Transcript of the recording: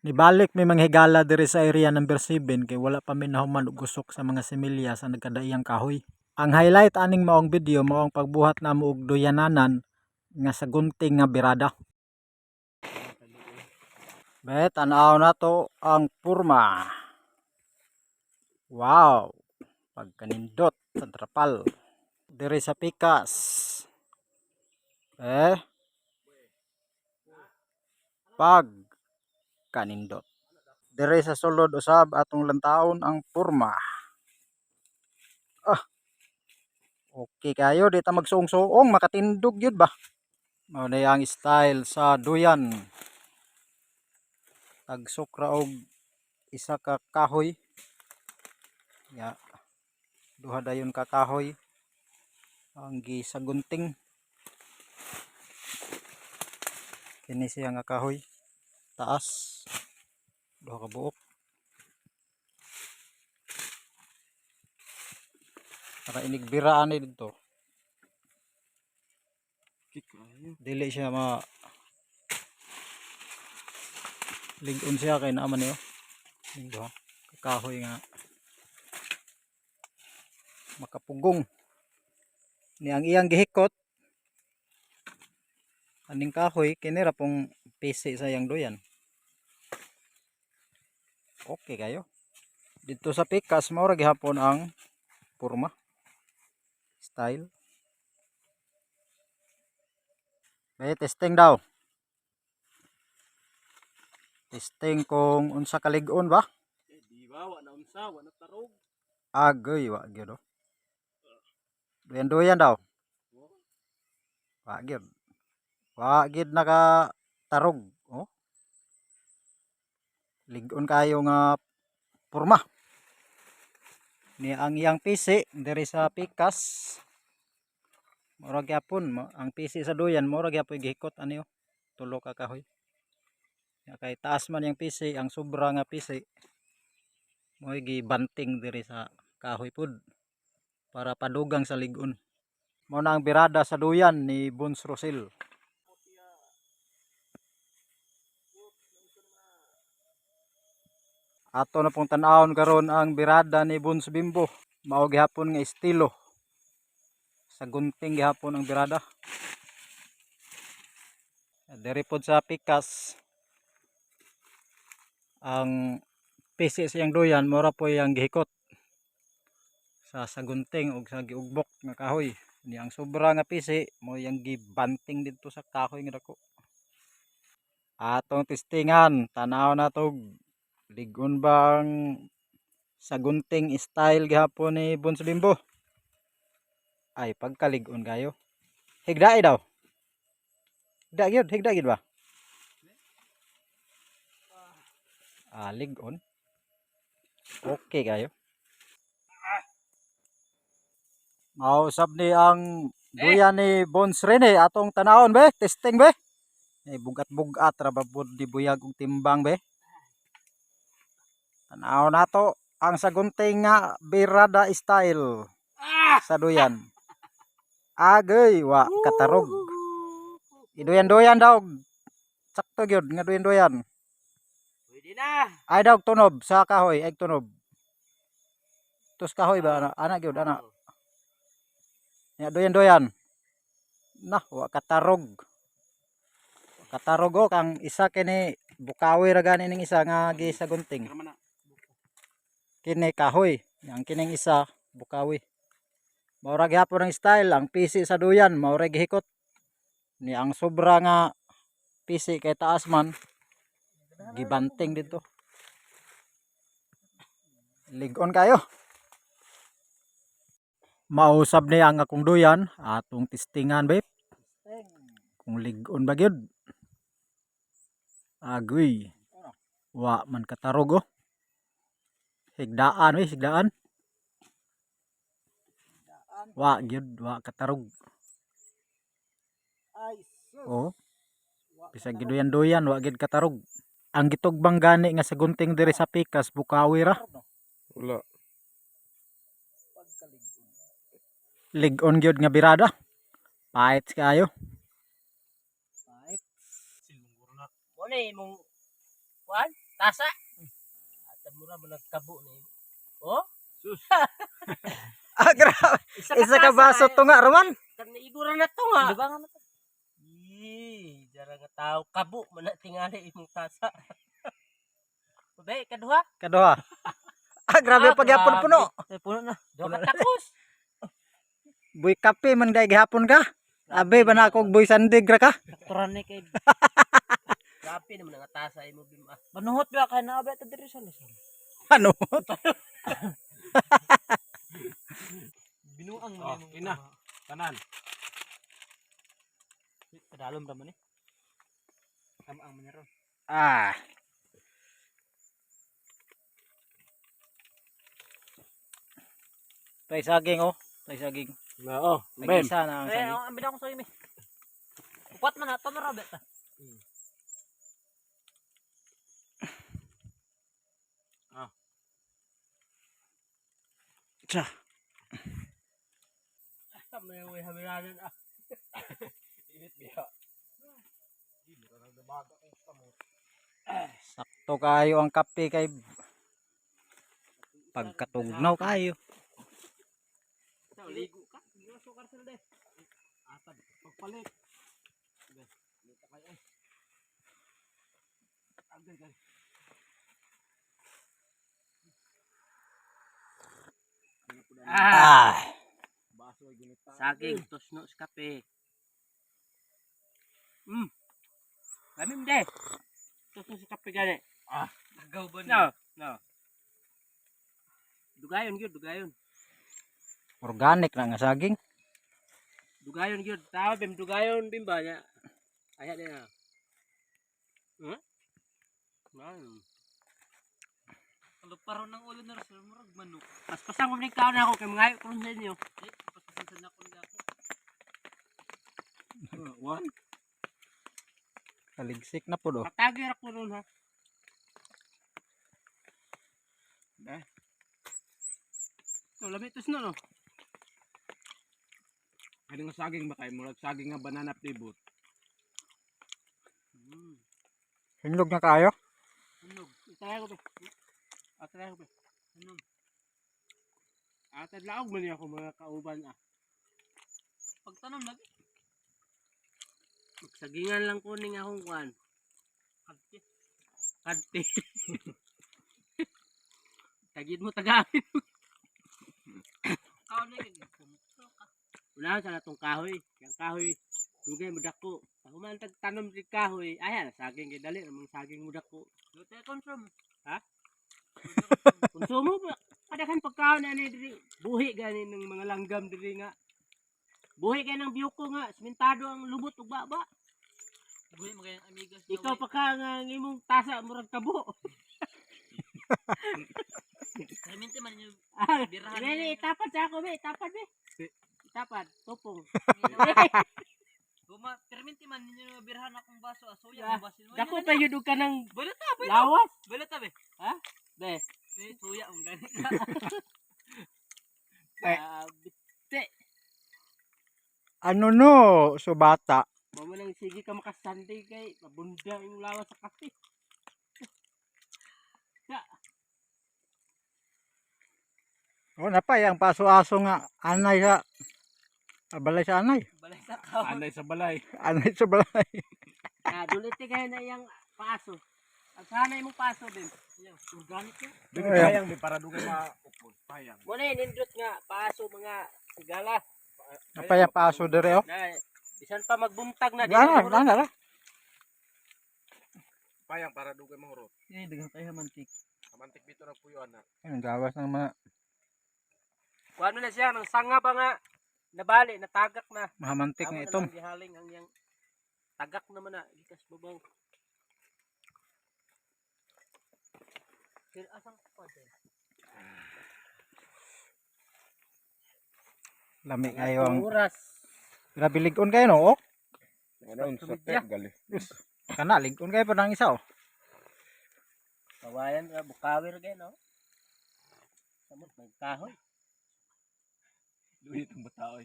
Nibalik mi manghigala diri sa area number 7 kay wala pa mi nahuman og usok sa mga similya sa nagkadaiyang kahoy. Ang highlight aning maong video mao ang pagbuhat namo og duyananan nga sa gunting nga birada. Be, tan-aw nato ang purma. Wow! Pagkanindot sa trapal. Diri sa pikas. Eh? Pag kanindot. Diri sa sulod usab atong lantaon ang purma. Ah. Okay kayo, di ta magsuong-suong, makatindog yun ba? Mao na ang style sa duyan. Tagsok ra og isa ka kahoy. Ya. Duha dayon ka kahoy ang gisagunting. Kini siya nga kahoy. Taas. Duha ka buok. Para inigbiraan ni dito. Dili siya ma lig-on siya kay naa man niyo. Ning duha ka kahoy nga makapugong ni ang iyang gihikot aning kahoy kini ra pong pisi sa iyang duyan. Okay kayo. Dito sa pikas mao ra gihapon ang purma style. May testing daw. Testing kung unsa kalig-on ba? Eh, di ba? Wa na unsa, wa na tarog. Agoy, wa gyud oh. Duyan-duyan daw. Wa gyud. Wa gyud naka tarog, oh. Lig-on kayo nga purma. Ni ang iyang pisi diri sa pikas. Mura gyapon ang pisi sa duyan, mura gyapon gihikot ani oh. Tulo ka kahoy. Ya, kay taas man yang pisi, ang sobra nga pisi mo'y gibanting diri sa kahoy pud para padugang sa lig-on. Mao na ang birada sa duyan ni Bons Rosel. Ato na pong tan-awon karon ang birada ni Bons Bimbo. Mao gihapon nga estilo. Sa gunting gihapon ang birada. Diri pod sa pikas ang pisi sa iyang duyan mora po iyang gihikot sa sagunting og sa giugbok nga kahoy. Ni ang sobra nga pisi mo iyang gibanting didto sa kahoy nga dako. Atong testingan, tanaw na tog ligon bang sagunting style gihapon ni Bons Bimbo. Ay, pagkalig-on kayo. Higdae daw. Higda gyud, higda gyud ba? Ah, lig-on. Okay kayo. Mausap ni ang duyan ni Bons Rene atong tanawon be, testing be. Ay bugat-bugat ra ba pud di buyag og timbang be. Tanaw nato ang sagunting nga birada style sa duyan. Agay, wa katarog. Iduyan-duyan daw. Sakto gyud nga duyan-duyan. Pwede na. Ay daw tunob sa kahoy, ay tunob. Tus kahoy ba ana, ana gyud ana. Ya duyan-duyan. Nah, wa katarog. Wa katarog oh kang isa kini bukawi ra gani ning isa nga gisagunting. Tara man na. Kini kahoy, ang kining isa bukawi. Mao ra gihapon ang style ang pisi sa duyan, mao ra gihikot. Ni ang sobra nga pisi kay taas man gibanting dito. Lig-on kayo. Mausab niya ang akong duyan atong testingan babe. Kung lig-on ba gyud. Agoy. Wa man katarog oh. Higdaan we, higdaan. Wa gyud, wa katarog. Oh. Bisag giduyan-duyan wa gyud katarog. Ang gitugbang gani nga sa gunting diri sa pikas bukawi ra. Wala. Lig-on gyud nga birada. Pahit kayo. Mo na imong kuan. Tasa. At mura mo nagkabo ni. Oh? Sus. Ah, grabe. Isa ka baso to. tunga raman. Igura na to nga. Di ba nga na to? Ih, jara nga tao kabo man na tingali imong tasa. Babe, kaduha. Kaduha. Ah, grabe Ah, pagyapon grabe. puno. Ay, puno na. Duha ka takos. Buy kape man dai gihapon ka. Abe ba na akong buy sandig ra ka? Doktoran ni kay Grabe naman ang tasa imo bim ah. Manuhot ba kay naa ba ta diri sa Luzon? Ano? Binuang Oh, man imong ina. Tanan. Kadalom ra man ni. Tama ang manero. Ah. Tay saging oh. Tay saging. Na oh. Bem. Nag-isa na ang Eh, saging. ang bilang ko sa imi. Upat man na to ra ba ta? Tsa. May way hamiranan ah. Init biya. Di mo nang dabaga kung kamot. Sakto kayo ang kape kay pagkatugnaw kayo. Sa ligo ka. Giwa sukar sa de. Atad pagpalit. Sige, dito kayo ay. Agay gay. Ah, Ah. Baso ay ginita. saging tusno sa kape. Lamim de. Tusno sa kape gani. Ah. Agaw ba No, no. Dugayon gyud, dugayon. Organic na nga saging. Dugayon gyud. Tao bim dugayon bim ba nya. Aya din ah. Huh? Man. Luparo ng ulo na sir, murag manok. Paspasan ko ning kaon ako kay mangayo ko sa inyo. Eh, paspasan na ko nila ako. One. Kaligsik na po do. Patagi ra ko ron ha. Eh. So, lami tusno no. Kani nga saging ba kay murag saging nga banana flavor. Hinlog na kayo. Hinog. Itry ko ba? Atry ko ba? Hinog. Atad laog man niya ako mga kauban ah. Pagtanom lagi. Magsagingan lang ko ning akong kuan. Kadti. Kadti. Tagid mo tagain. Kaon na gyud. Pumukso ka. Unahan sa natong kahoy. Yang kahoy dugay mo dako. Human tag tanom di kahoy, ay na saging kay dali namang saging mo dako. Lute consume. Ha? Konsumo ba? Kadakan pagkaon ani diri. Buhi gani ng mga langgam diri nga. Buhi kay ng biyoko nga, sementado ang lubot ug baba. Buhi mo kayang amigas. Ikaw pa ka nga ang imong tasa murag kabo. Permente man yung Ah, birahan. Dili, itapad sa ako, be. Itapad, be. Itapad, tupong. Guma, permente man ninyo nga birahan akong baso. Asuya Ah, ang baso. Dako pa yun ka ng Balata, balata. lawas. Balata be. Ha? Be. Eh, suya ang gani. Eh. Ah, Ano no, subata. Mamo nang sige ka makasanday kay mabunda yung lawas sa kape. O na pa yang paso-aso nga anay sa ah, balay sa anay. Balay sa kaon. Anay sa balay. Anay sa balay. Ah, dulite kayo na iyang paso. Ang sana imong paso din. Organic yun. Dili Ay. payang di para dugay maupod. Payang. Muna nindot nga paso mga sigala. Napa yang paso dire oh. Na bisan pa magbuntag na di Ana, na ana ra. Payang para dugay mahurot. Eh, daghang kayo mantik. Kamantik bito ng puyo ana. Ayun, gawas ng mga Kuan na siya nang sanga ba nga nabali natagak na. mahamantik Amo nga na itom. lang gihaling ang iyang tagak naman na gikas babaw. Pero asang pwede. Lami kayo ang Oras. grabe lig-on kayo no. Oh. Ano sa tek, gali. Kana lig-on kayo pa nang isa oh. Kawayan ra bukawir gay no. Samot magkahoy. Luhit ang bata oy.